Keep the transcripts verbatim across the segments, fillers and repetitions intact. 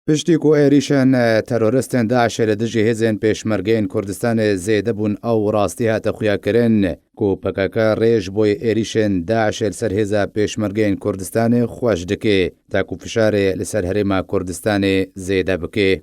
Piştî ku êrîşên teroristên DAIŞê li dijî hêzên Pêşmergeyên Kurdistanê zêde bûn, ew rastî hate xuyakirin ku P K K rê ji bo êrîşên DAIŞê li ser hêza Pêşmergeyên Kurdistanê xweş dike, ta ku fişarê li ser Herêma Kurdistanê zêde bike.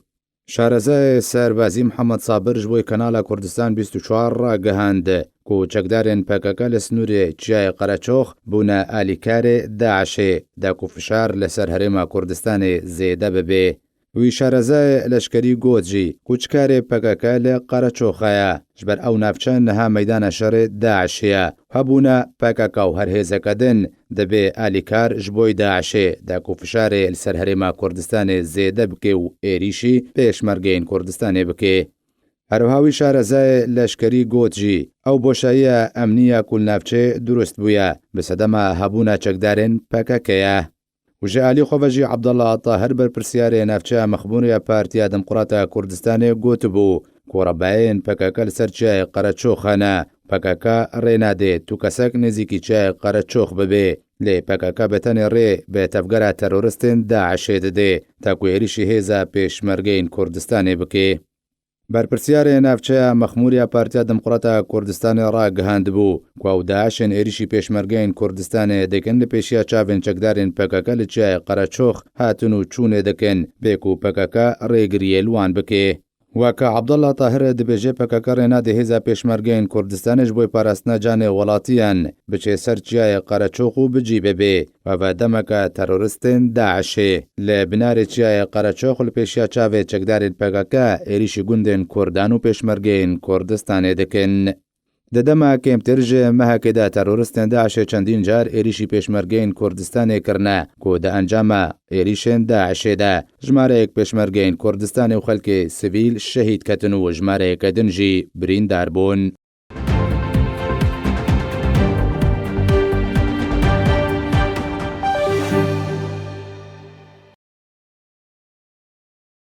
Şarezayê serbazî Mihemed Sabir ji bo Kanala Kurdistan bîst û çar ragihand ku çekdarên P K K li sînorê Çiyayê Qereçox bûne alîkarê DAIŞê, da ku fişar li ser Herêma Kurdistanê zêde bibe. Wî şarezayê leşkerî got jî ku çikarê P K K li Qereçoxa ye, ji ber ew navçe niha meydana şerê DAIŞê ye. Hebûna P K K û her hêzeke din dibê alîkar ji bo DAIŞê, da ku fişarê li ser Herêma Kurdistanê zêde bike û êrîşî Pêşmergeyên Kurdistanê bike. Her wiha wî şarezayê leşkerî got jî, ew boşayiya emnî ya ku li navçeyê durust bûye, bi sedema hebûna çekdarên P K K ye. Û ji alî xwe ve jî Abdullah Tahir, berpirsiyarê navçeya Mexmûr ya Partiya Demokrata Kurdistanê, gotibû ku rebayên P K K li ser Çiyayê Qereçox hene. P K K rê nade tu kesek nêzîkî Çiyayê Qereçox bibe. Lê P K K bi tenê rê bi tevgera teroristên DAIŞê dide, ta ku êrîşî hêza Pêşmergeyên Kurdistanê bike. Berpirsiyarê navçeya Mexmûr ya Partiya Demokrata Kurdistanê ragihandibû ku ew DAIŞên êrîşî Pêşmergeyên Kurdistanê dikin li pêşiya çavên çekdarên P K K li Çiyayê Qereçox hatin û çûnê dikin, bê ku P K K rêgiriyê li wan bike. Weke Abdullah Tahir dibêje, P K K rê nade hêza Pêşmergeyên Kurdistanê ji bo parastina canê welatiyan biçe ser Çiyayê Qereçox û bi cî bibe. Ev e demeke teroristên DAIŞê li binarê Çiyayê Qereçox li pêşiya çavê çekdarên P K K êrîşî gundên Kurdan û Pêşmergeyên Kurdistanê dikin. Di dema kêmtir ji mehekê de teroristên DAIŞê çendîn car êrîşî Pêşmergeyên Kurdistanê kirine ku di encama êrîşên DAIŞê de jimareyek Pêşmergeyên Kurdistanê û xelkê sivîl şehîd ketin û jimareyeke din jî birîndar bûn.